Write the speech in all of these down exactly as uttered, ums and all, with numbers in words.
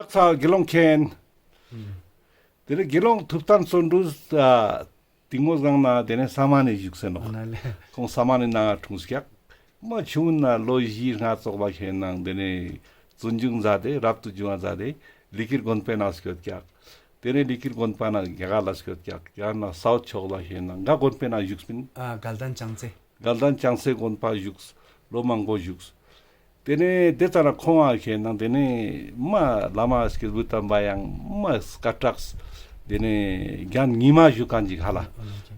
ཚ་དགེ་སློང་མཁྱེན། དེ་ནས་དགེ་སློང་ཐུབ་བསྟན་བརྩོན་འགྲུས་ཨ་དེ་མོ་སྒང་ན་དེ་ནས་ས་མ་ནས་བཞུགས་སེ་ནོག། ཨ་ན་ལེ། ཁོང་ས་མ་ནས་ནང་འཁྲུངས་ཀྱག། མ་ཆུང་ན་ལོ་བཞི་ལྔ་ཙོགས་པ་མཁྱེན་ན་དེ་ནས་བཙུན་འཇུག་མཛད་དེ་རབ་ཏུ་བྱུང་བ་མཛད་དེ་ལི་ཀིར་དགོན་པའི་ནང་སྐྱོད་ཀྱག། དེ་ནས་ལི་ཀིར་དགོན་པ་ནས་རྒྱ་གར་ལ་སྐྱོད་ཀྱག། ཡང་ན་སའུཐ་ཕྱོགས་ལ་མཁྱེན་ན་ག་དགོན་པའི་ནང་བཞུགས་པིན། ཨ་དགའ་ལྡན་བྱང་རྩེ། དགའ་ལྡན་བྱང་རྩེ་དགོན་པ་བཞུགས། ལོ་མང་པོ་བཞུགས། དེ་ནས་དེ་ཙ་ན་ཁོང་ང་མཁྱེན་ན་དེ་ནས་མ་བླ་མ་སྐྱེས་བུ་དམ་པ་ཡང་མ་སྐད་གྲགས། དེ་ནས་རྒྱན་ཉི་མ་བཞུགས་མཁན་ཅིག་ཧ་ལ་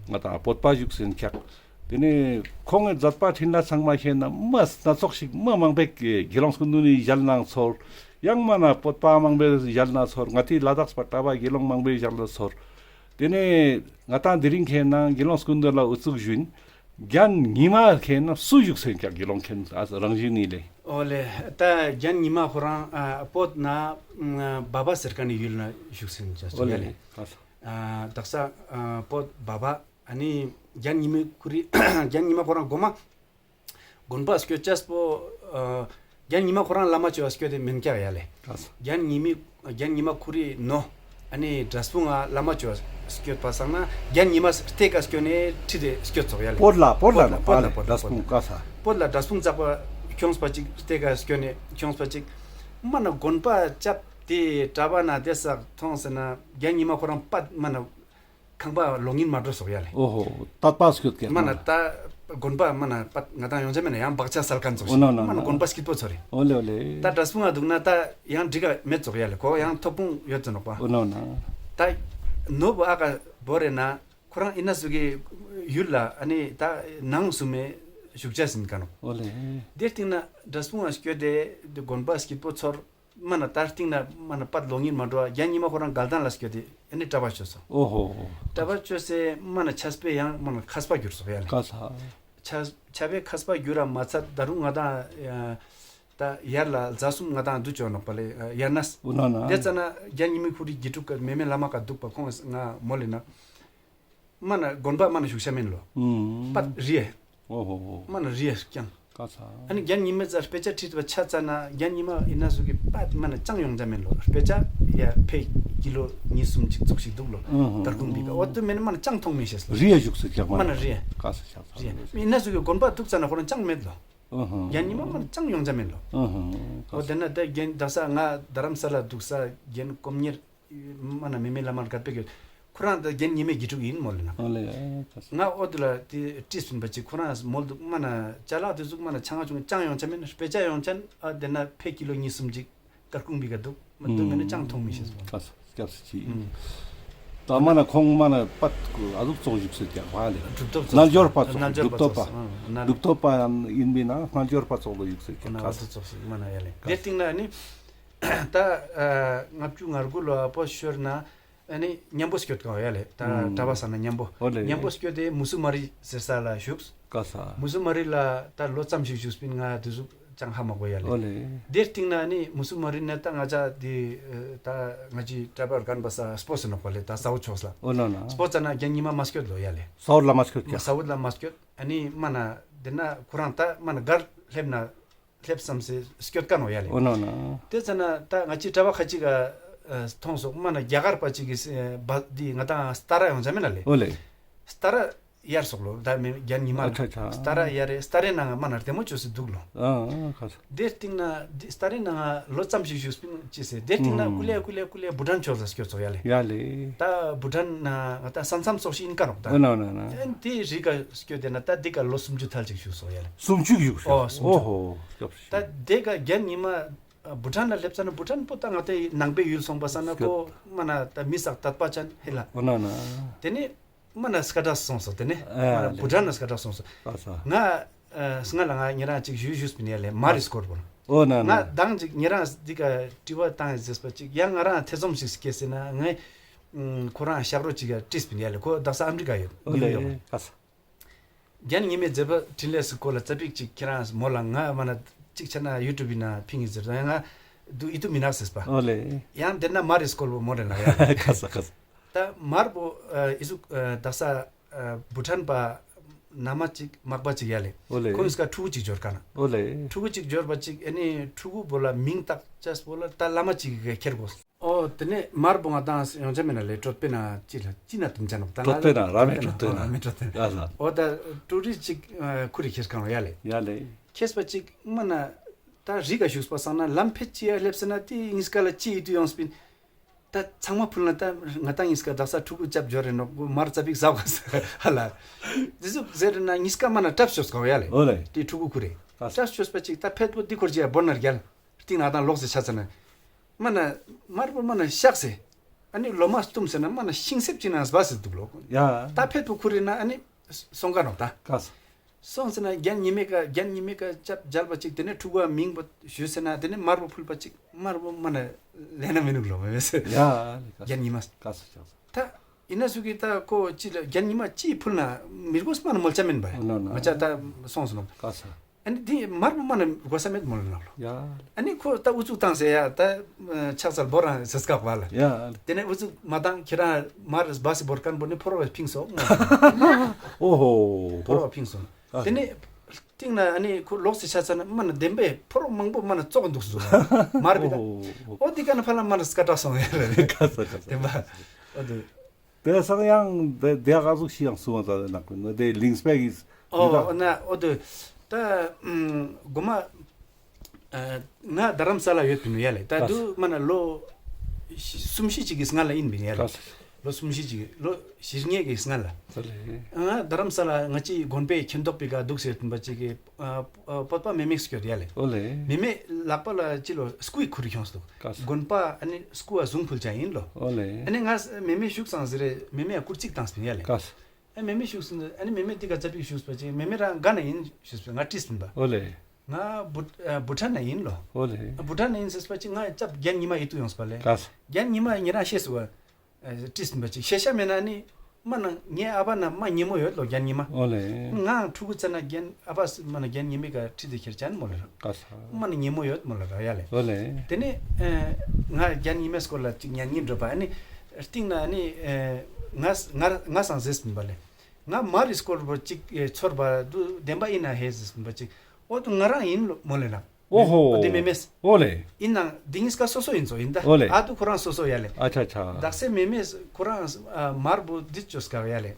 ང་དང་བོད་པ་བཞུགས་སེ་ནོག། དེ་ནས་ཁོང་ངི་མཛད་པ་འཕྲིན་ལས་ཚང་མ་མཁྱེན་ན་མ་སྣ་ཚོགས་ཤིག་མ་མང་པོ་དགེ་སློང་སྐུ་མདུན་ནི་ཞལ་ནང་ཚོར། ཡང་མ་ན་བོད་པ་མང་པོའི་ཞལ་ནང་ཚོར། ང་ཏི་ལ་དྭགས་པ་གྲྭ་པ་དགེ་སློང་མང་པོའི་ཞལ་ནང་ཚོར། དེ་ནས་ང་དང་དེ་རིང་མཁྱེན་ན་དགེ་སློང་སྐུ་མདུན་ལ་ཨུ་ཚུགས་ཞུ་ཡིན། རྒྱན་ཉི་མ་མཁྱེན་ན་སུ་བཞུགས་སེ་ཀྱག་དགེ་སློང་མཁྱེན་ཨ་རང་བཞིན་ནི་ལེ། ཨོ་ལེ། ད་རྒྱན་ཉི་མ་ཁོ་རང་ཨ་བོད་ན་ཨ་བ་བ་ཟེར་མཁན་ནི་ཡུལ་ན་བཞུགས་སེ་ནོག་ཅེས་ཨོ་ལེ་ཡ་ལེ། ལེ། ཨ་དག་ས་ཨ་བོད་བ་བ་ཨ་ནི་རྒྱན་ཉི་མའི་ཁོ་རི་རྒྱན་ཉི་མ་ཁོ་རང་གོ་མ་དགོན་པ་སྐྱོད་ཅེས་པོ་ཨ་རྒྱན་ཉི་མ་ཁོ་རང་བླ་མ་ཆོས་སྐྱོད་དེ་མེན་ཀྱག་ཡ་ལེ། ཨ་ས། རྒྱན་ཉི་མའི་རྒྱན་ཉི་མ་ཁོ་རི་ནོ། ཨ་ནི་འབྲས་སྤུངས་ང་བླ་མ་ཆོས་སྐྱོད་པ་སང་ན་རྒྱན་ཉི་མ་སྟེ་ཀ་སྐྱོད་ནས་ཁྲིད་དེ་སྐྱོད་ཙོག་ཡ་ལེ། བོད་ལ་བོད་ལ་བོད་ལ་ནོ་བོད་ལ་བོད་ལ་འབྲས་སྤུངས་ཀ་ས། བོད་ལ་འབྲས་སྤུངས་ཙག་པ་ཁྱོངས་པ་ཅིག་སྟེ་ཀ་སྐྱོད་ནས་ཁྱོངས་པ་ཅིག་མ་ན་དགོན་པ་བཅབས་ཏེ་གྲྭ་པ་ན་དེ་ཟག་མཐོང་ཟེར་ན་རྒྱན་ཉི་མ་ཁོ་རང་པད་མ་ན་ཁང་པ་ལོག་ཉིན་མ་འགྲོ་ཙོག་ཡ་ལེ། ཨོ་ཧོ། དད་པ་སྐྱོད་ཀྱག་མ་ན་ད་དགོན་པ་མ་ན་པད་ང་དང་ཡོང་ཆ་མེད་ན་ཡང་བག་ཆགས་སལ་མཁན་ཙོག་ཞིག་ཨོ་ན་ན་མ་ན་ན་དགོན་པ་སྐྱིད་པོ་ཚོར་རེ། ཨོ་ལེ་ཨོ་ལེ། ད་འབྲས་སྤུངས་ང་འདུག་ན་ད་ཡང་འགྲིག་ག་མེད་ཙོག་ཡ་ལེ། ཁོ་ཡང་ཐོབ་ཁུངས་ཡོད་ཙོག་ནོག་པ། ཨོ་ན་ན། ད་ནོ་བོ་ཨ་ཀ་བོ་རེ་ན་ཁོ་རང་ཨི་ན་ཟུག་གི་ཡུལ་ལ་ཨ་ནི་ད་ནང་སུ་མེ་བཞུགས་ཅེས་ཡིན་ཀ་ནོག། ཨོ་ལེ། དེ་སྟིང་ན་འབྲས་སྤུངས་ང་སྐྱོད་དེ་དགོན་པ་སྐྱིད་པོ་ཚོར། མ་ན་ད་སྟིང་ན་མ་ན་པད་ལོག་ཉིན་མ་འགྲོ་བ་རྒྱན་ཉི་མ་ཁོ་རང་དགའ་ལྡན་ལ་སྐྱོད་དེ་ཨ་ནི་གྲྭ་པ་ཆོས་སོ། ཨོ་ཧོ་ཧོ། གྲྭ་པ་ཆོས་སེ་མ་ན་ཆས་པེ་ཡང་མ་ན་མཁས་པ་གྱུར་སོ་ཡ་ལེ། ཀ་ས། ཆ་ཆ་པེ་མཁས་པ་གྱུར་ར་མ་ཚད་ད་རུང་ང་དང་ཡ་ད་ཡར་ལ་རྫ་གསུམ་ང་དང་འདུ་ཅོ་ནོག་པ་ལེ་ཡར་ན། ཨོ་ན་ན། དེ་ཙ་ན་རྒྱན་ཉི་མའི་ཁོ་རི་དགེ་ཕྲུག་ག་མེ་མེ་བླ་མ་ཀ་འདུག་པ་ཁོང་ང་མོལ་ལེ་ན། མ་ན་དགོན་པ་མ་ན་བཞུགས་ཤ་མེན་ལོ། ཨུམ། པད་རི་ཡ། ཨོ་ཧོ་ཧོ། མ་ན་རི་ཡ་ཀྱང་། ཀ་ས། ཨ་ནི་རྒྱན་ཉི་མའི་ཙ་དཔེ་ཆ་ཁྲིད་པ་ཆ་ཙ་ན་རྒྱན་ཉི་མ་ཨི་ན་ཟུག་གི་པད་མ་ན་ཅང་ཡོང་ཆ་མེན་ལོ། དཔེ་ཆ་ཡ་ཕེ་ཀི་ལོ་གཉིས་གསུམ་ཅིག་ཙོགས་ཤིག་འདུག་ལོ། ཨུམ་ཧུམ། དར་ཁུང་བི་ཀ་འོ་དུ་མེན་མ་ན་ཅང་མཐོང་མི་ཤེས་ལོ། རི་ཡ་བཞུགས་སེ་ཀྱག་མ་ན་རི་ཡ། ཀ་ས་ཤ་ས། རི་ཡ་ཨི་ན་ཟུག་གི་དགོན་པ་འདུག་ཙ་ན་ཁོ་རང་ཅང་མེད་ལོ། ཨུམ་ཧུམ། རྒྱན་ཉི་མ་མ་ན་ཅང་ཡོང་ཆ་མེན་ལོ། ཨུམ་ཧུམ། འོ་དེ་ན་ད་རྒྱན་དག་ས་ང་རྡ་རམ་ས་ལ་འདུག་ས་རྒྱན་སྐོམ་གཉེར། མ་ན་མེ་མེ་བླ་མར་དགའ་པེ་གི། ཁོ་རང་ད་རྒྱན་ཉི་མའི་དགེ་ཕྲུག་ཡིན་མོལ་ན། ཨོ་ལེ། ང་འོ་དུ་ལ་དེ་བྲིས་ཟིན་པ་ཅིག་ཁོ་རང་མོལ་འདུག་མ་ན་ཅ་ལག་དེ་ཟུག་མ་ན་ཆང་ང་ཆུང་ཅང་ཡོང་ཆ་མེད་ན་དཔེ་ཆ་ཡོང་ཆ་ཨ་དེ་ན་ཕེ་ཀི་ལོ་གཉིས་གསུམ་ཅིག་དཀར་ཁུང་བི་ག་འདུག་མ་འདུག་མེད་ན་ཅང་མཐོང་མི་ཤེས་སོང་། ཀ་ས་སྐྱབས་སུ་མཆི། ད་མ་ན་ཁོང་མ་ན་པད་ཨ་ཟུག་ཙོགས་བཞུགས་སེ་ཀྱག་པ་ལེ། གྲུབ་ཐོབ་ཙོགས། རྣལ་འབྱོར་པ་ཙོགས། རྣལ་འབྱོར་པ་གྲུབ་ཐོབ་པ། ཙོགས། ཨ་རྣལ་གྲུབ་ཐོབ་པ་ཡིན་པས་ན་རྣལ་འབྱོར་པ་ཙོགས་ལ་བཞུགས་སེ་ཀྱག་ན་ཀ་ས། ཙོགས་ཤིག་མ་ན་ཡ་ལེ། དེ་སྟིང་ན་ནི། ད་ཨ་ལྔ་བཅུ་ང་དགུ་ལོ་ཨ་པོ་ཤོར་ན་ཨ་ནི་མཉམ་པོ་སྐྱོད་ཀ་ཡ་ལེ། ད་ཨུམ། གྲྭ་པ་ས་ན་མཉམ་པོ། ཨོ་ལེ། མཉམ་པོ་སྐྱོད་དེ་མུ་སུ་མ་རི་ཟེར་ས་ལ་བཞུགས། ཀ་ས། མུ་སུ་མ་རི་ལ་ད་ལོ་ཙམ་ཞིག་བཞུགས་པིན་ང་དེ་ཟུག་ཅང་ཧ་མ་གོ་ཡ་ལེ། ཨོ་ལེ། དེ་སྟིང་ན་ཨ་ནི་མུ་སུ་མ་རི་ན་ད་ང་ཅག་དེ་ད་ང་ཅི་གྲྭ་པ་རྒན་པ་ས་སྤོ་ས་ནོག་པ་ལེ། ད་ས་འོ་ཆོག་ས་ལ། ཨོ་ན་ན། སྤོ་ཙ་ན་རྒྱན་ཉི་མ་མ་སྐྱོད་ལོ་ཡ་ལེ། ས་འོ་ལ་མ་སྐྱོད་ཀྱག། ས་འོ་ལ་མ་སྐྱོད། ཨ་ནི་མ་ན་དེ་ན་ཁོ་རང་ད་མ་ན་གར་སླེབས་ན། སླེབས་བསམ་སེ་སྐྱོད་ཀ་ནོ་ཡ་ལེ། ཨོ་ན་ན། དེ་ཙ་ན་ད་ང་ཅི་གྲྭ་པ་ཁ་ཅིག་ག་མཐོང་སོག་མ་ན་རྒྱ་གར་པ་ཅིག་གི་བ་འདི་ང་དང་སྟ་ར་ཡོང་ཆ་མེད་ན་ལེ། ཨོ་ལེ། སྟ་ར་ཡར་སོག་ལོ། ད་མེ་རྒྱན་ཉི་མ་ཨ་ཆ་ཆ། སྟ་ར་ཡར་རེ་སྟ་རའི་ནང་ང་མ་ན་རྡེ་མོ་ཅོས་སེ་འདུག་ལོ། ཨ་ཨ་ཁ་ས། དེ་སྟིང་ན་སྟ་རའི་ནང་ང་ལོ་ཙམ་ཞིག་བཞུགས་པིན་ཅི་སེ་དེ་སྟིང་ན་ཨུམ། ཀུ་ལེ་ཀུ་ལེ་ཀུ་ལེ་བུ་ཊན་ཕྱོགས་ལ་སྐྱོད་སོག་ཡ་ལེ། ཡ་ལེ། ད་བུ་ཊན་ན་ང་ད་ས་མཚམས་སོག་ཤིག་ཨིན་ཀ་ནོག་ད། ཨོ་ན་ན་ན། ཨན་དེ་རི་ཀ་སྐྱོད་དེ་ན་ད་འདི་ཀ་ལོ་སུམ་ཅུ་ཐལ་ཅིག་བཞུགས་སོ་ཡ་ལེ། སུམ་ཅུ་བཞུགས་སོ། ཨོ་སུམ་ཅུ། ཨོ་ཧོ། སྐྱབས་སུ་མཆི། ད་དེ་ཀ་རྒྱན་ཉི་མ་བུ་ཊན་ལ་སླེབས་ཙ་ན་བུ་ཊན་པོ་ད་ང་ཏེ་ནང་པའི་ཡུལ་སོང་པ་ས་ན་ཁོ་མ་ན་ད་མི་སག་དད་པ་ཅན་ཧེ་ལ། ཨོ་ན་ན། དེ་ནི་མ་ན་སྐད་གྲགས་སོང་སོ་དེ་ནི་ཨ་མ་ན་ལེ། བུ་ཊན་ན་སྐད་གྲགས་སོང་སོ། ཨ་ས། ང་ཨ་སྔ་ལ་ང་ཉེ་རང་ཅིག་ཞུ་ཞུས་པིན་ཡ་ལེ་མ་རི་སྐོར་པོ། ཨོ་ན་ན། ང་དང་ཅིག་ཉེ་རང་འདི་ཀ་དྲི་བ་བཏང་ཡ་ཟེར་པ་ཅིག་ཡང་ང་རང་ཐེ་ཚོམ་ཞིག་སྐྱེས་སེ་ན་ངས་ཁོ་རང་ཞབས་རོ་ཅིག་ག་དྲིས་པིན་ཡ་ལེ། ཁོ་དག་ས་ཨ་མི་རི་ཀ་ཡོད། ཨོ་ནིའུ་ཡོག་ལེ། ཨ་ས། རྒྱན་ཉི་མའི་མཛད་པ་འཕྲིན་ལས་སི་སྐོར་ལ་ཙ་པིག་ཅིག་ཁྱེད་རང་མོལ་ལ་ང་མ་ན་ཅིག་ཆ་ན་ཡུ་ཊུབ་ཡིན་ན་ཕིང་ཡིན་ཟེར་ཡང་ང་དུ་ཨི་ཏུ་མི་ནག་ཟེར་པ། ཨོ་ལེ། ཡང་དེ་ན་མ་རི་སྐོར་པོ་མོལ་ལེ་ན་ཡ། ཁ་ས་ཁ་ས། ད་མར་པོ་ཨི་ཟུག་དག་ས་བུ་ཊན་པ་ ན་མ་ཅིག་མག་པ་ཅིག་ཡ་ལེ། ཨོ་ལེ། ཁོང་ངི་སྐད་ཕྲུ་གུ་ཅིག་འབྱོར་ཀ་ན། ཨོ་ལེ། ཕྲུ་གུ་ཅིག་འབྱོར་བ་ཅིག་ཨ་ནི་ཕྲུ་གུ་བོ་ལ་མིང་བཏགས་ཅེས་བོ་ལ་ད་བླ་མ་ཅིག་གི་ཁྱེར་དགོས། ཨོ་དེ་ནས་མར་བོ་ང་དང་ཡོང་ཆ་མེད་ན་ལེ། ཏྲོད་པེ་ན་ཅི་ལ་ཅི་ན་དུམ་ཆ་ནོག་ད་ཏྲོད་པེ་ན་ར་མེ་ཏྲོད་པེ་ན། ཨོ་ར་མེ་ཏྲོད་པེ་ན། ཡ་ལ། ཨོ་ད་ཀྲུ་རི་ཅིག་ཁུ་རི་ཁྱེར་ཀ་ནོག་ཡ་ལེ། ཡ་ལེ། ཁྱེར་བ་ཅིག་མ་ན་ད་རི་ག་བཞུགས་པ་སང་ན་ལམ་ཕེད་ཅི་ཡ་སླེབས་ཟེར་ན་དེ་ངི་སྐད་ལ་ཅི་ཡིད་དུ་ཡོངས་པིན། ད་ཚང་མ་ཕུལ་ན་ད་ང་ཏང་ངི་སྐད་དག་ས་ཕྲུ་གུ་ཅབ་འབྱོར་རེ་ནོག་མར་ཙ་པིག་ཟ་ག་ས་ཧ་ལ། དེ་ཟུག་ཟེར་ན་ངི་སྐད་མ་ན་ཀྲབ་ཤོས་ག་བ་ཡ་ལེ། ཨོ་ལེ། དེ་ཕྲུ་གུ་ཁུ་རེ། ཀྲབ་ཤོས་པ་ཅིག་ད་ཕེད་པོ་དེ་ཁོར་ཅི་ཡ་བོར་ན་རྒྱལ། སྟིང་ན་ང་ཏང་ལོག་སེ་ཆ་ཚ་ན། མ་ན་མར་པོ་མ་ན་ཤག་སེ། ཨ་ནི་ལོ་མ་སྟུམ་ཟེར་ན་མ་ན་ཤིང་སེབ་ཅིག་ན་སྦ་སེ་འདུག་ལོ། ཡ། ད་ཕེད་པོ་ཁུ་རེ་ན་ཨ་ནི་སོང་ག་ནོག་ད། ཀ་ས། སོང་ཟེར་ན་རྒྱན་ཉི་མའི་ཀ་རྒྱན་ཉི་མའི་ཀ་ཅབ་མཇལ་བ་ཅིག་དེ་ནས་ཕྲུ་གུའི་མིང་པོ་ཞུས་ཟེར་ན་དེ་ནས་མར་པོ་ཕུལ་བ་ཅིག་མར་པོ་མ་ན་ལེན་ན་མི་ནུག་ལོ་མེ་མེ་ཟེར། ཡ། རྒྱན་ཉི་མ། ཀ་ས་ཀ་ས། ད་ཡིན་ན་སུ་གི་ད་ཁོ་ཅི་ལ་རྒྱན་ཉི་མ་ཅི་ཕུལ་ན་མི་དགོས་མ་ན་མོལ་ཆ་མེན་པ། ནོ་ནོ། ང་ཅག་ད་སོང་སོང་ནོ། ཀ་ས། ཨ་ནི་དེ་མར་པོ་མ་ན་དགོས་ས་མེད་མོལ་ལ་ནོག་ལོ། ཡ། ཨ་ནི་ཁོ་ད་ཨུ་ཚུགས་བཏང་ཟེར་ཡ་ད་ཕྱག་འཚལ་བོར་རང་ཟེར་སྐབས་བ་ལ། ཡ། དེ་ནས་ཨུ་ཚུགས་མ་བཏང་ཁྱེད་རང་མར་སྦ་སེ་བོར་མཁན་པོ་ནི་ཕོར་བ་ཕིངས་སོང་། ཨོ་ཧོ། ཕོར་བ་ཕིངས་སོང་། ཨ། དེ་ནས་སྟིང་ན་ཨ་ནི་ཁོ་ལོག་སེ་ཆ་ཚ་ན་མ་ན་བདེན་པས་ཕོར་བ་མང་པོ་མ་ན་བཙོག་འདུག་སོང་། མར་པོ་ད། ཨོ་ཧོ། ཨོ་དེ་ཀ་ན་ཕ་ལ་མ་ན་སྐད་གྲགས་སོང་ཡ་ལ་ནི། ཀ་ས་ཀ་ས། བདེན་པ། ཨོ་དེ། དེ་སང་ཡང་དེ་དེ་ག་ཟུག་ཤི་ཡང་སུ་བ་ཙ་ནག་པོ་ནོ་དེ་ལིང་སྤེ་གིས། ཨོ་ཡོད་ད། ཨོ་ན་ཨོ་དེ་ད་ཨམ་གོ་མ་ཨ་ང་རྡ་རམ་ས་ལ་ཡོད་པིན་ནོ་ཡ་ལེ། ད་ལགས། དུ་མ་ན་ལོ་གསུམ་བཞི་ཅིག་གི་སྔ་ལ་ཡིན་པིན་ཡ་ལེ། ལགས། ལོ་གསུམ་བཞི་ཅིག་ལོ་བཞི་ལྔའི་གི་སྔ་ལ། ཨོ་ལེ། ང་རྡ་རམ་ས་ལ་ང་ཅི་དགོན་པའི་ཁྱིམ་ཐོག་པའི་ག་འདུག་ཟེར་ཐུན་པ་ཅིག་གི་ཨ་ཨ་བོད་པ་མེ་མེ་སྐྱོད་ཡ་ལེ། ཨོ་ལེ། མེ་མེ་ལག་པ་ལ་ཅི་ལོ་སྐུའི་ཁུར་ཁྱོངས་འདུག། ཀ་ས། དགོན་པ་ཨ་ནི་སྐུ་ཨ་ཟུང་ཕུལ་ཅ་ཡིན་ལོ། ཨོ་ལེ། ཨ་ནི་ང་མེ་མེ་བཞུགས་སང་ཟེར་རེ་མེ་མེ་ཨ་སྐུར་རྩིག་བཏང་སྤིན་ཡ་ལེ། ཀ་ས། ཨ་མེ་མེ་བཞུགས་སང་ཨ་ནི་མེ་མེ་དེ་ག་ཙ་པིག་བཞུགས་པ་ཅིག་མེ་མེ་རང་ག་ན་ཡིན་ཞུས་པ་ང་དྲིས་སྤིན་པ། ཨོ་ལེ། ང་བུ་ཨ་བུ་ཁྲ་ན་ཡིན་ལོ། ཨོ་ལེ། བུ་ཁྲ་ན་ཡིན་ཟེར་པ་ཅིག་ང་ཅབ་རྒྱན་ཉི་མ་ཡིད་དུ་ཡོངས་པ་ལེ། ཀ་ས། རྒྱན་ཉི་མ་ཉེ་རང་ཤེས་སུ་བ། ཨ་དྲིས་པ་ཅིག་ཤེས་ཤ་མེད་ན་ནི་མ་ན་ངའི་ཨ་བ་ན་མ་ཉེ་མོ་ཡོད་ལོ་རྒྱན་ཉི་མ། ཨོ་ལེ། ང་ཕྲུ་གུ་ཙ་ན་རྒྱན་ཨ་བ་མ་ན་རྒྱན་ཉི་མའི་ཀ་ཁྲིད་དེ་ཁྱེར་ཅན་མོ་ལེ་ར། ཀ་ས། མ་ན་ཉེ་མོ་ཡོད་མོ་ལེ་ར་ཡ་ལེ། ཨོ་ལེ། དེ་ནས་ཨ་ང་རྒྱན་ཉི་མའི་སྐོར་ལ་ཅིག་ཉན་ཉིན་འགྲོ་པ་ཨ་ནི་སྟིང་ན་ཨ་ནི་ཨ་ང་ང་ང་སང་ཟེར་སྤིན་པ་ལེ། ང་མར་རི་སྐོར་བོ་ཅིག་ཨེ་ཚོར་བ་དུ་བདེན་པ་ཡིན་ན་ཧེ་ཟེར་སྤིན་པ་ཅིག་ཨོ་དུ་ང་རང་ཡིན་ལོ་མོ་ལེ་ན། ཨོ་ཧོ། ཨོ་དེ་མེ་མེས། ཨོ་ལེ། ཡིན་ནང་དེ་གཉིས་ཀ་སོ་སོ་ཡིན་ཚོ་ཡིན་ད། ཨོ་ལེ། ཨ་དུ་ཁོ་རང་སོ་སོ་ཡ་ལེ། ཨ་ཆ་ཆ། དག་ས་མེ་མེས་ཁོ་རང་ཨ་མར་བོ་དེ་ཅོས་ཀ་ཡ་ལེ།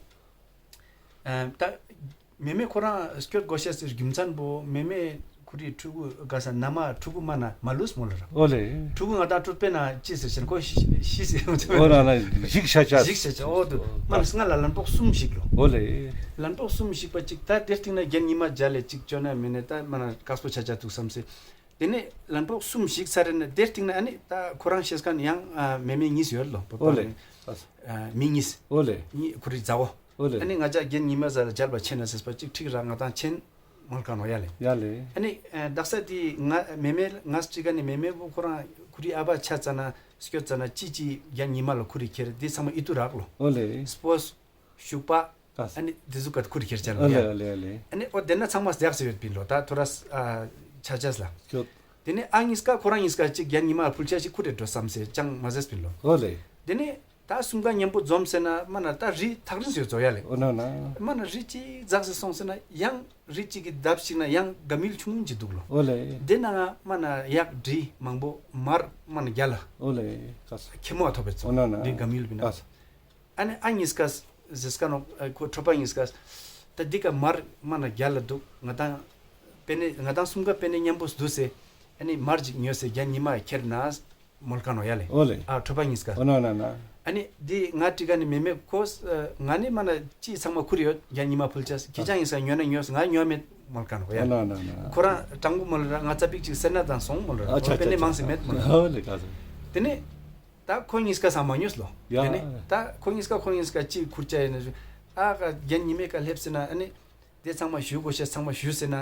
ཨ་ད་མེ་མེ་ཁོ་རང་སྐྱོད་དགོས་ཤེས་སི་རྒྱུ་མཚན་བོ་མེ་མེ་ཁོ་རི་ཕྲུ་གུ་ག་ས་ན་མ་ཕྲུ་གུ་མ་ན་མ་ལུས་མོ་ལ་ར། ཨོ་ལེ། ཕྲུ་གུ་ང་ད་ཏྲོད་པེ་ན་ཅི་ཟེར་ཆེན་ཁོ་ཤི་ཤི་ཟེར་ཡོང་ཆེན། ཨོ་ན་ན་ཞིག་ཤ་ཆ། ཞིག་ཤ་ཆ་ཨོ་དུ་མ་ན་སྔ་ལ་ལན་པོག་གསུམ་ཞིག་ལོ། ཨོ་ལེ། ལན་པོག་གསུམ་ཞིག་པ་ཅིག་ད་དེ་སྟིང་ན་རྒྱན་ཉི་མ་མཇལ་ལེ་ཅིག་ཅོ་ན་མེ་ནེ་ད་མ་ན་དཀགས་པོ་ཆ་ཆ་འདུག་བསམ་སེ། དེ་ནས་ལན་པོག་གསུམ་ཞིག་ཚར་རེ་ན་དེ་སྟིང་ན་ཨ་ནི་ད་ཁོ་རང་ཤེས་མཁན་ཡང་ཨ་མེ་མེ་གཉིས་ཡོད་ལོ། ཨོ་ལེ། ཨ་མི་གཉིས། ཨོ་ལེ། གཉིས་ཁོ་རི་མཛའ་བོ། ཨོ་ལེ། ཨ་ནི་ང་ཅག་རྒྱན་ཉི་མ་ཟ་ལ་མཇལ་བ་ཆེན་ན་ཟེར་པ་ཅིག་ཁྲིག་ར་ང་དང་ཆེན་མོལ་མཁན་ནོ་ཡ་ལེ། ཡ་ལེ། ཨ་ནི་ཨ་དག་ས་དེ་ང་མེ་མེ་ང་སྤྲི་ག་ནི་མེ་མེ་བོ་ཁོ་རང་ཁོ་རི་ཨ་བ་ཆ་ཙ་ན་སྐྱོད་ཙ་ན་ཅི་ཅི་རྒྱན་ཉི་མ་ལ་ཁོ་རི་ཁྱེར་དེ་ཚང་མ་ཨི་ཏུ་རག་ལོ། ཨོ་ལེ། སྤོས། ཤུག་པ། ཨ་ནི་དེ་ཟུག་ག་ཁུར་ཁྱེར་ཆ་ལ་ཡ། ཨ་ལེ་ཨ་ལེ། ཨ་ནི་ཨོ་དེ་ན་ཚང་མ་ཟེགས་སེ་ཡོད་པིན་ལོ། ད་ཐོ་རས་ཨ་ཆ་ཆས་ལ། དེ་ནས་ཨ་གཉིས་ཀ་ཁོ་རང་གཉིས་ཀ་ཅིག་རྒྱན་ཉི་མ་ཕུལ་ཆ་ཞིག་ཁུར་རེ་འགྲོ་བསམ་སེ་ཅང་མ་ཟེར་པིན་ལོ། ཨོ་ལེ། དེ་ནས་ད་གསུམ་ཀ་མཉམ་པོ་འཛོམས་སེ་ན་མ་ན་ད་རི་ཐག་རིང་སེ་ཡོད་ཚོ་ཡ་ལེ། ཨོ་ན་ན། མ་ན་རི་ཅིག་འཛགས་སེ་སོང་སེ་ན་ཡང་རི་ཅིག་གི་འདབས་ཤིག་ན་ཡང་དགའ་མིལ་ཆུང་ངུན་ཅིག་འདུག་ལོ། ཨོ་ལེ། དེ་ན་ང་མ་ན་གཡག་འབྲི་མང་པོ་མར་མ་ན་རྒྱ་ལ། ཨོ་ལེ། ཁེ་མོ་ཨ་ཐོབ་པའི་ཚོ། ཨོ་ན་ན། དེ་དགའ་མིལ་བི་ན། ཨ་ནི་ཨ་གཉིས་ཀ་ཟེར་ཀ་ནོ་ཁོ་ཁྲོ་པ་གཉིས་ཀ་ད་འདི་ཀ་མར་མ་ན་རྒྱ་ལ་འདུག། ང་དང་པེ་ནེ་ང་དང་གསུམ་ཀ་པེ་ནེ་མཉམ་པོ་འདུག་སེ་ཨ་ནི་མར་ཅིག་ཉོས་སེ་རྒྱན་ཉི་མ་ཁྱེར་ན་མོལ་ཀ་ནོ་ཡ་ལེ། ཨོ་ལེ། ཨ་ཁྲོ་པ་གཉིས་ཀ། ཨོ་ན་ན་ན། ཨ་ནི་འདི་ང་ཏྲི་ཀ་ནི་མེ་མེ་ཁོ་ང་ནི་མ་ན་ཅི་ཚང་མ་ཁུར་ཡོད་རྒྱན་ཉི་མ་ཕུལ་ཆ་ཁྱེད་ཅག་གཉིས་ཀ་ཉོས་ན་ཉོས་ང་ཉོ་མེད་མོལ་ཀ་ནོ་ཡ། ཨོ་ན་ན་ན། ཁོ་རང་དྲང་པོ་མོལ་ར་ང་ཙ་པིག་ཅིག་སེར་སྣ་དང་སོང་མོལ་ར། ཨ་ཆ་ཆ་པེ་ནེ་ཆ་མང་སེ་མེད་མོལ་ར། ཨོ་ལེ་ཀ་ཟེར། དེ་ནས། ད་ཁོ་གཉིས་ཀ་སང་མ་ཉོས་ལོ། ཡ། དེ་ནས་ད་ཁོ་གཉིས་ཀ་ཁོ་གཉིས་ཀ་ཅིག་ཁུར་ཆ་ཡིན་ན་ཨ་ཀ་རྒྱན་ཉི་མའི་ཀ་སླེབས་སེ་ན་ཨ་ནི་དེ་ཚང་མ་ཞུ་དགོས་ཤེས་ཚང་མ་ཞུས་སེ་ན་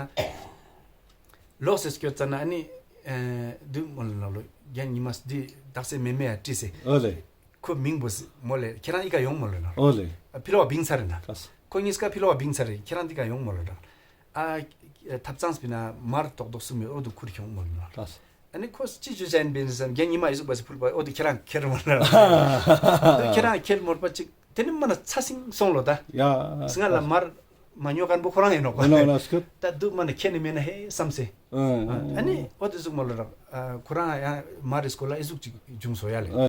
ལོག་སེ་སྐྱོད་ཙ་ན་ཨ་ནི་ཨེ་དུ་མོལ་ལ་ལོ་རྒྱན་ཉི་མ་འདི་དག་སེ་མེ་མེ་ཡ་དྲིས་སེ། ཨོ་ལེ། ཁོ་མིང་བོ་མོལ་ལེ་ཁྱེད་རང་ཨི་ཀ་ཡོང་མོལ་ལེ་ན། ཨོ་ལེ། ཕི་ལོག་བིང་ཚར་རེ་ན། ཁོ་གཉིས་ཀ་ཕི་ལོག་བིང་ཚར་རེ་ཁྱེད་རང་འདི་ཀ་ཡོང་མོལ་ལེ་ན། ཨ་ཐབ་ཚང་སྤི་ན་མར་ཏོག་ཏོག་སུ་མེ་ཨོ་དུ་ཁུར་ཁྱོང་མོལ་ལེ་ན། ཨ་ནི་ཁོ་ཅི་ཅོ་ཅན་བིན་སམ་རྒྱན་ཉི་མ་ཨི་ཟུག་པ་སི་ཕུལ་པ་ཨོ་དུ་ཁྱེད་རང་ཁྱེར་མོལ་ལེ་ན། ཁྱེད་རང་ཁྱེར་མོལ་པ་ཅིག་དེ་ནི་མ་ན་ཚ་སིང་སོང་ལོ་ད། ཡ། སྔ་ལ་མར་ མ་ཉོ་མཁན་པོ་ཁོ་རང་ཡིན་ནོག་པ་ལེ། ད་དུ་མ་ན་ཁྱེད་ནི་མེད་ན་ཧེ་བསམ་སེ། ཨ་ནི་འོ་དེ་ཟུག་མོལ་ལ་རག་ཁོ་རང་ཡང་མ་རེ་སྐོར་ལ་ཨི་ཟུག་ཅིག་བྱུང་སོང་ཡ་ལེ།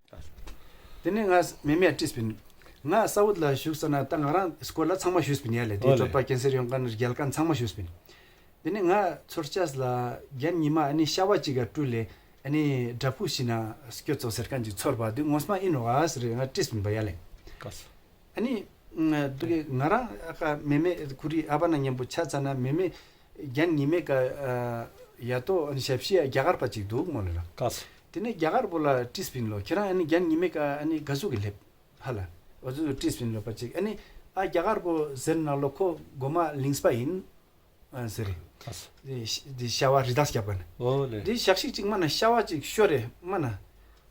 དེ་ནས་ང་མེ་མེ་ཡ་དྲིས་པིན། ང་ས་འོད་ལ་བཞུགས་ས་ན་ད་ང་རང་སྐོར་ལ་ཚང་མ་ཞུས་པིན་ཡ་ལེ། དེ་ཨོ་ལེ། གྲོད་པ་ཀེན་སར་ཡོང་མཁན་རྒྱལ་མཁན་ཚང་མ་ཞུས་པིན། དེ་ནས་ང་ཚོར་ཅས་ལ་རྒན་ཉི་མ་ཨ་ནི་ཤ་བ་ཅིག་ག་སྤྲུལ་ལེ་ཨ་ནི་བྲག་ཕུག་ཤིག་ན་སྐྱོད་ཙོག་ཟེར་མཁན་ཅིག་ཚོར་བ་དེ་ངོ་མ་ཨིན་ནོག་ག་ཟེར་ང་དྲིས་པིན་པ་ཡ་ལེ། ཨ་ནི་དེ་གི་ང་རང་ཨ་ཀ་མེ་མེ་ཁོ་རི་ཨ་བ་ན་མཉམ་པོ་ཆ་ཙ་ན་མེ་མེ་རྒན་ཉི་མའི་ཀ་ཡ་ཏོ་ཨ་ནི་ཞབས་ཕྱི་རྒྱ་གར་པ་ཅིག་འདུག་མོལ་ལེ་ར། དེ་ནས་རྒྱ་གར་པོ་ལ་དྲིས་པིན་ལོ། ཁྱེད་རང་ཨ་ནི་རྒན་ཉི་མའི་ཀ་ཨ་ནི་ག་ཟུག་གི་སླེབས་ཧ་ལ། འོ་ཟུག་དྲིས་པིན་ལོ་པ་ཅིག་ཨ་ནི་ཨ་རྒྱ་གར་པོ་ཟེར་ན་ལོ་ཁོ་གོ་མ་ལིངས་པ་ཡིན། ཨ་ཟེར་རེ། ཨ་ཟེར། དེ་ཤ་བ་རི་དྭགས་རྒྱབ་ག་ནི། འོ་ལེ། དེ་ཞག་ཞིག་ཅིག་མ་ན་ཤ་བ་ཅིག་ཤོར་རེ་མ་ན།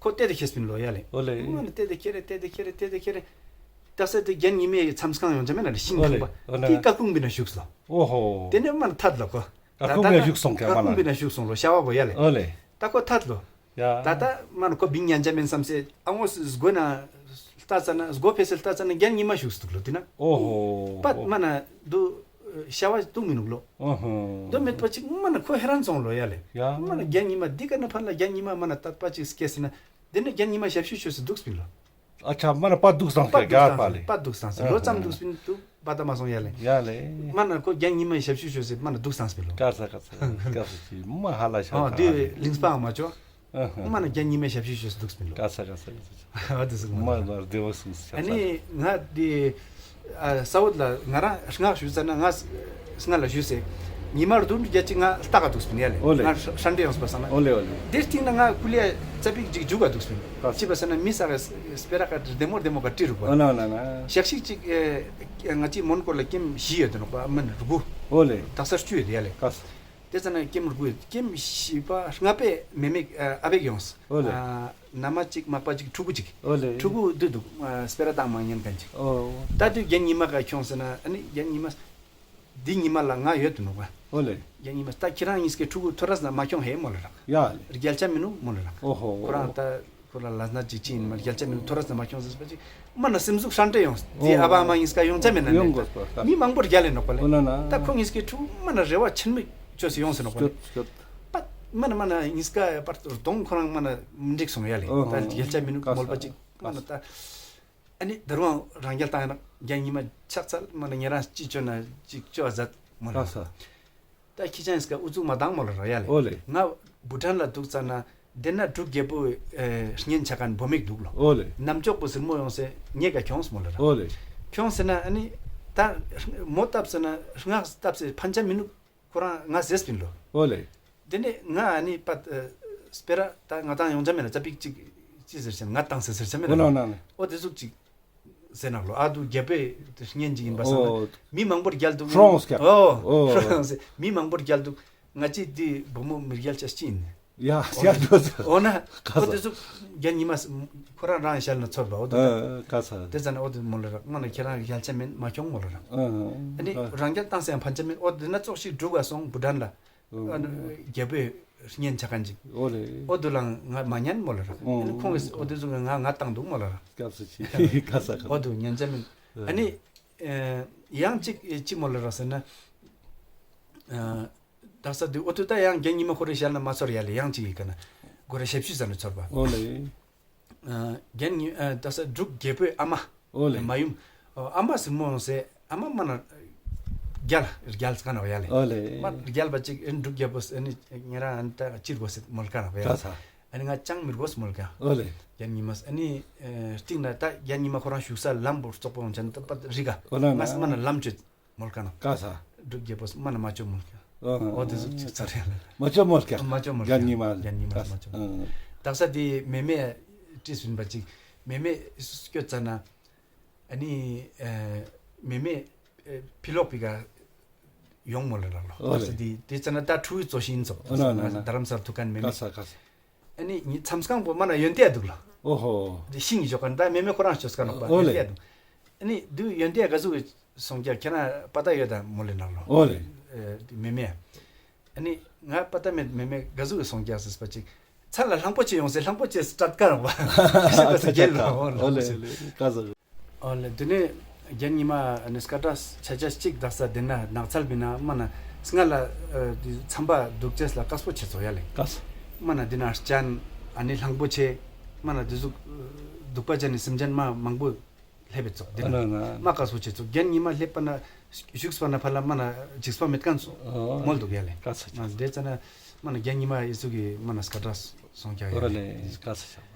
ཁོ་ཏེ་དེ་ཁྱེར་སྤིན་ལོ་ཡ་ལེ། འོ་ལེ། མ་ན་ཏེ་དེ་ཁྱེར་རེ་ཏེ་དེ་ཁྱེར་རེ་ཏེ་དེ་ཁྱེར་རེ། ད་ས་དེ་རྒན་ཉི་མའི་མཚམས་ཁང་ཡོང་ཅ་མེད་ན་རེ་ཤིང་ཁང་པ། འོ་ལེ། དེ་ཀ་ཀུང་བི་ན་བཞུགས་སོ། འོ་ཧོ། དེ་ནས་མ་ན་ཐད་ལོ་ཁོ། ཀ་ཀུང་བི་ན་བཞུགས་སོང་ཀ་མ་ན། ཀ་ཀུང་བི་ན་བཞུགས་སོང་ལོ་ཤ་བ་བོ་ཡ་ལེ། འོ་ལེ། ད་ཁོ་ཐད་ལོ། ཡ། ད་ལྟ་མ་ན་ཁོ་བིང་ཉན་ཅ་མེན་བསམ་སེ་ཨ་ངོ་སྒོ་ན་ལྟ་ཙ་ན་སྒོ་ཕེ་སེ་ལྟ་ཙ་ན་རྒན་ཉི་མ་བཞུགས་སུ་འདུག་ལོ་དེ་ན། འོ་ཧོ། པད་མ་ན་དུ་ཤ་བ་འདུག་མི་འདུག་ལོ། འོ་ཧོ། དུ་མེད་པ་ཅིག་མ་ན་ཁོ་ཧེ་རན་སོང་ལོ་ཡ་ལེ། ཡ། མ་ན་རྒན་ཉི་མ་འདི་ཀ་ན་ཕན་ལ་རྒན་ཉི་མ་མ་ན་ཏད་པ་ཅིག་སྐྱེས་སེ་ན་དེ་ནས་རྒན་ཉི་མ་ཞབས་ཞུ་ཞུས་སེ་འདུག་སྤིན་ལོ། ཨ་ཆ་མ་ན་པད་འདུག་སང་སྐྱ་རྒྱ་པ་ལེ། པད་འདུག་སང་སེ་ལོ་ཙམ་འདུག་སྤིན་དུ་པད་མ་སོང་ཡ་ལེ། ཡ་ལེ། མ་ན་ཁོ་རྒན་ཉི་མའི་ཞབས་ཞུ་ཞུས་སེ་མ་ན་འདུག་སང་སྤིན་ལོ། ཀ་ས་ཀ་ས་ཀ་ས་ཅི་མ་ཧ་ལ་ཤ་ཨ་ཀ་དེ་ཧ་ལེ། ལིངས་པའང་མ་ཅོ། ཨ་ཧ། མ་ན་རྒན་ཉི་མའི་ཞབས་ཞུ་ཞུས་སེ་འདུག་སྤིན་ལོ། ཀ་ས་ཀ་ས་ཀ་ས་ཅི། ཨ་དེ་ཟུག་མ་མ་ན་བདེ་བ་སོང་སེ་ཨ་ནི་ང་དེ། ཨ་ས་འོད་ལ་ང་རང་སྔགས་ཞུ་ཙ་ན་ང་སྔགས་ལ་ཞུས་སེ། ཉི་མ་རྡུན་རྒྱ་ཅིག་ང་ལྟ་ག་འདུག་སྤིན་ཡ་ལེ། འོ་ལེ། ང་ཧྲན་ཏེ་ཡོངས་པ་སང་ན། འོ་ལེ་འོ་ལེ། དེ་སྟིང་ན་ང་ཀུ་ལེ་ཙ་པིག་ཅིག་འཇུག་ག་འདུག་སྤིན། ཅི་པ་སེ་ན་མི་ས་ག་སྤེ་ར་ཀ་བདེ་མོ་བདེ་མོ་ག་ཏི་རུག་པ། འོ་ན་ན་ན། ཞག་ཞིག་ཅིག་ཨེ་ང་ཅི་མོན་གོ་ལ་ཀེམ་བཞི་ཡོད་དེ་ནོག་པ་མིན་དགུ། འོ་ལེ། དག་ས་བཅུ་ཡོད་དེ་ཡ་ལེ། ཀ་ས། དེ་ཙ་ན་ཀེམ་དགུ་ཡོད་ཀེམ་བཞི་པ་ལྔ་པའི་མེ་མེ་ཨ་བེག་ཡོངས། འོ་ལེ། ཨ་ན་མ་ཅིག་མག་པ་ཅིག་ཕྲུ་གུ་ཅིག་འོ་ལེ། ཕྲུ་གུ་དུ་དུ་ཨ་སྤེ་ར་བཏང་མ་ཉན་མཁན་ཅིག་འོ། ད་དུ་རྒན་ཉི་མ་ག་ཁྱོངས་ཟེར་ན་ཨ་ནི་རྒན་ཉི་མ། འདི་ཉི་མ་ལ་ང་ཡོད་དུ་ནོག་པ། འོ་ལེ། རྒན་ཉི་མ་ད་ཁྱེད་རང་གཉིས་ཀའི་ཕྲུ་གུ་ཐོ་རས་ན་མ་ཁྱོང་ཧེ་མོལ་ལ་རག་ཡ་ལེ། རྒྱལ་ཆ་མི་ནུག་མོལ་ལ་རག་འོ་ཧོ། ཁོ་རང་ད་ཁོ་ལ་ལ་ན་ཅིག་ཅི་ཡིན་མ་རྒྱལ་ཆ་མི་ནུག་ཐོ་རས་ན་མ་ཁྱོང་ཟེར་པ་ཅིག་མ་ན་སེམས་ཟུག་ཧྲན་ཏེ་ཡོངས། འོ། དེ་ཨ་བ་ཨ་མ་གཉིས་ཀ་ཡོང་ཆ་མེད་ན་ཡོང་ནས་དགོས་པ། མི་མང་པོ་རྒྱལ་ལེ་ནོག་པ་ལེ། འོ་ན་ན། ད་ཁོ་གཉིས་ཀའི་ཕྲུ་གུ་མ་ན་རེ་བ་ཆེན་མོ་བཅོས་སེ་ཡོངས་སེ་ནོག་པ་ལེ། སྐྱོད་སྐྱོད། པ་མ་ན་མ་ན་གཉིས་ཀ་པར་གདོང་ཁོ་རང་མ་ན་མི་འགྲིག་སོང་ཡ་ལེ། འོ་ད་ཧོ། རྒྱལ་ཆ་མི་ནུག་ཀ་ས། མོལ་པ་ཅིག་མ་ན་ད། ཨ་ནི་དར་བང་རང་རྒྱལ་བཏང་ཡ་ན་རྒྱ་ཉི་མ་ཆག་ཚལ་མ་ན་ཉེ་རང་ཅི་བཅོ་ན་ཅིག་བཅོ་ཨ་ཛད་མོ་ལ། ལ་ས། ད་ཁྱི་ཅང་ཡིན་སྐ་ཨུ་ཚུགས་མ་བཏང་མོ་ལ་ར་ཡ་ལེ། ཨོ་ལེ། ང་བུ་ཊན་ལ་འདུག་ཙ་ན་དེ་ན་འབྲུག་རྒྱལ་པོ་ཨེ་གཉེན་ཆ་མཁན་བུ་མིག་འདུག་ལོ། ཨོ་ལེ། ནམ་ཅོག་པོ་སིར་མོ་ཡོང་སེ་ངེ་ག་ཁྱོངས་མོ་ལ་ར། ཨོ་ལེ། ཁྱོངས་ཟེར་ན་ཨ་ནི་ད་མོ་བཏབ་ཟེར་ན་སྔགས་བཏབ་སེ་ཕན་ཆ་མི་ནུག་ཁོ་རང་ང་ཟེར་སྤིན་ལོ། ཨོ་ལེ། དེ་ནས་ང་ཨ་ནི་པ་ཨ་སྤེ་ར་ད་ང་དང་ཡོང་ཆ་མེད་ན་ཙ་པིག་ཅིག་ཅི་ཟེར་ཆ་ང་དང་ཟེར་ཟེར་ཆ་མེད་ན། ཨོ་ན་ན་ན། ཨོ་དེ་ཟུག་ཅིག་ཟེར་ནག་ལོ། ཨ་དུ་རྒྱལ་པོའི་གཉེན་ཅིག་ཡིན་པ་སང་ན། ཨོ། མི་མང་པོར་རྒྱལ་འདུག་ཧྲོང་སྐྱག་ཨོ། ཨོ། ཧྲོང་སེ་མི་མང་པོར་རྒྱལ་འདུག་ང་ཅི་དེ་བུ་མོ་མི་རྒྱལ་ཆ་ཅི་ཡིན། ཡ་ཡ་འགྲོ་ཟེར། ཨོ་ན། ཁ་ཨོ་ས། དེ་ཟུག་རྒྱལ་ཉི་མ་ཁོ་རང་རང་ཞལ་ན་ཚོར་བ་ཨོ་དེ། ཨ་ཁ་ས། དེ་ཙ་ན་ཨོ་དེ་མོ་ལ་རག་མ་ན་ཁྱེད་རང་རྒྱལ་ཆ་མེད་མ་ཁྱོང་མོ་ལ་རག་ཨ་ནི་རང་རྒྱལ་བཏང་སེ་ཡང་ཕན་ཆ་མེད། ཨོ་དེ་ན་ཙོག་ཞིག་འབྲུག་ག་སོང་བུ་ཊན་ལ། ཨ་ནི་རྒྱལ་པོའི་གཉེན་ཆ་མཁན་ཅིག་ཨོ་ལེ། ཨོ་དུ་ལང་ང་མ་ཉན་མོ་ལ་རག་ཨ་ནི་ཁོང་གིས་ཨོ་དེ་ཟུག་ང་ང་བཏང་འདུག་མོ་ལ་རག་སྐབས་སུ་ཅི་ཁ་ས་ཁ། ཨོ་དུ་ཉན་ཆ་མེད། ཨ་ནི་ཡང་ཅིག་ཅི་མོ་ལ་རག་ཟེར་ན། དག་ས་དུ་ཨོ་དུ་ད་ཡང་རྒྱལ་ཉི་མ་ཁོ་རེ་ཞལ་ན་མ་ཚོར་ཡ་ལེ་ཡང་ཅིག་གི་ཀ་ན་གོ་རེ་ཞབས་ཞུ་ཟ་ན་ཚོར་བ། ཨོ་ལེ། རྒྱལ་ཉི་དག་ས་འབྲུག་རྒྱལ་པོའི་ཨ་མ། ཨོ་ལེ། མ་ཡུམ། ཨ་མ་སིར་མོ་ཡོང་སེ་ཨ་མ་མ་ན་རྒྱལ་རྒྱལ་ཀ་ན་བ་ཡ་ལེ། ཨོ་ལེ། མ་རྒྱལ་བ་ཅིག་ཨེ་འབྲུག་རྒྱལ་པོ་ཨེ་ནི་ཉེ་རང་ཨན་ད་ཅིར་གོ་སེ་མོལ་ཀ་ན་བ་ཡ་ལེ། ཨ་ནི་ང་ཅང་མིར་གོ་སེ་མོལ་ཀ་ཨོ་ལེ། རྒྱལ་ཉི་མ་ཨ་ནི་སྟིང་ན་ད་རྒྱལ་ཉི་མ་ཁོ་རང་བཞུགས་ས་ལམ་བོ་རྩོག་པོ་ཡོང་ཆ་ན་ད་པ་རི་ག་ཨོ་ལེ། ང་སི་མ་ན་ལམ་ཅོད་མོལ་ཀ་ན། ཀ་ས། འབྲུག་རྒྱལ་པོ་མ་ན་མ་ཅོ་མོལ་ཀ་ཨོ་དེ་ཟུག་ཅིག་ཚར་ཡ་ལེ། མ་ཅོ་མོལ་ཀ་མ་ཅོ་མོལ་ཀ་རྒྱལ་ཉི་མ་རྒྱལ་ཉི་མ་མ་ཅོ། དག་ས་དེ་མེ་མེ་ཏྲིས་བིན་པ་ཅིག་མེ་མེ་སྐྱོད་ཙ་ན། ཨ་ནི་མེ་མེ་ཕི་ལོག་པི་ག་ཡོང་མོལ་ལ་ལོ། ཨོ་ལེ། དག་ས་དེ་དེ་ཙ་ན་ད་ཕྲུ་གུའི་ཙོ་ཤིན་ཙོག་ཨོ་ན་ན་ན། དྷ་རམ་སར་ཐུག་མཁན་མེ་མེ། ཀ་ས་ཀ་ས། ཨ་ནི་ངའི་མཚམས་ཁང་པོ་མ་ན་ཡོན་ཏན་འདུག་ལོ། ཨོ་ཧོ། དེ་ཤིང་གི་ཞོགས་ཀ་ད་མེ་མེ་ཁོ་རང་ཞོགས་ཀ་ནོག་པ། ཨོ་ལེ། ཡོན་ཏན་འདུག་ཨ་ནི་དུ་ཡོན་ཏན་ག་ཟུག་སོང་ཀྱག་ཁྱེད་རང་པ་ཏ་ཡོད་ད་མོལ་ལེ་ནང་ལོ། ཨོ་ལེ། ཨེ་མེ་མེ། ཨ་ནི་ང་པ་ཏ་མེད་མེ་མེ་ག་ཟུག་སོང་ཀྱག་ཟེར་པ་ཅིག་ཚ་ལ་གླང་པོ་ཆེ་ཡོང་སེ་གླང་པོ་ཆེ་སི་སྐྲད་ཀ་རང་བ། ཨོ་ལེ་ལེ། ཀ་ཟུག་ཨོ་ལེ་དེ་ནས་ རྒན་ཉི་མ་ཨ་ནི་སྐད་གྲགས་ཆ་ཆ་གཅིག་དག་ས་དེ་ན་ནགས་ཚལ་བི་ན་མ་ན་སྔ་ལ་ཨ་དེ་ཚན་པ་འདུག་ཅེས་ལ་དཀའ་སྤོ་ཆེ་ཚོ་ཡ་ལེ། དཀའ་སྤོ། མ་ན་དེ་ན་སྤྱན་ཨ་ནི་གླང་པོ་ཆེ་མ་ན་དེ་ཟུག་འདུག་པ་ཅན་ནི་སེམས་ཅན་མ་མང་པོ་སླེབས་པའི་ཚོགས་དེ་ན་ཨ་ན་ན་མ་དཀའ་སྤོ་ཆེ་ཚོགས། རྒན་ཉི་མ་སླེབས་པ་ན་བཞུགས་པ་ན་ཕ་ལ་མ་ན་འཇིགས་པ་མེད་མཁན་ཚོ་ཨོ་མོལ་འདུག་ཡ་ལེ། དཀའ་སྤོ་ཆེ། མ་དེ་ཙ་ན་མ་ན་རྒན་ཉི་མ་ཨི་ཚུགས་ཀྱི་མ་ན་སྐད་གྲགས་སོང་ཀྱ་ཡ་ཨོ་ར་ལེ། ལེ་དཀའ་སྤོ་ཆེ།